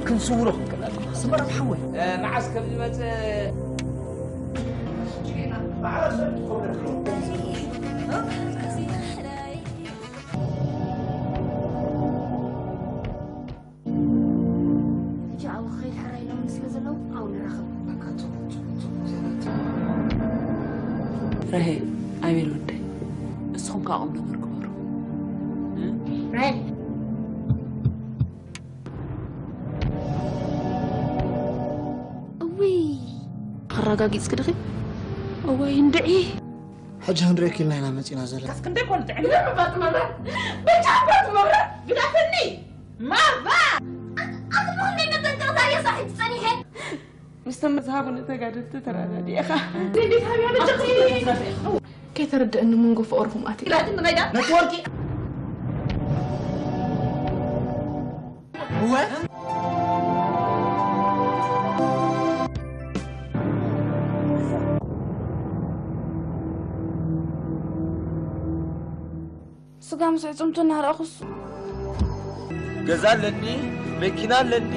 ክንስውሮ ክንክእል ኣለና። ስመር ሓወይ። መዓስ ከም ዝመጽእ ሕጂ ኣብኡ ክኸይድ ሕራይ ኢሎም ስለ ዘለዉ ኣብኡ ንራኸብ። ራሄል፣ ኣቤል ወደይ፣ ንስኹም ከዓ ቁም ነገር ግበሩ። ራሄል፣ እውይ፣ ኣረጋጊጽኪ ድኺ? እወይ እንድዒ። ሕጂ ክንሪኦ ኪልና ኢና መፂና ዘለና። ክንደይ ኮን ጥዕና ምባጥ መብረ ብቻ ባት መብረ ግዳፍኒ ማባ ኣቲ ብኽንደይ መጠንቀቕታ እየ ሳሒት ጸኒሐ። ምስቶም ዝሃቡኒ ተጋደልቲ ተረዳዲእኻ እንዴት ሀቢያ ልጅ ከይተረድአኒ መንጎ ፍቕርኹም ኣትዩ ራድን ኸይዳ ነትወርኪ እወ ስጋ ምስ ዕፅምቱ እናረእኹስ ገዛ ኣለኒ፣ መኪና ኣለኒ።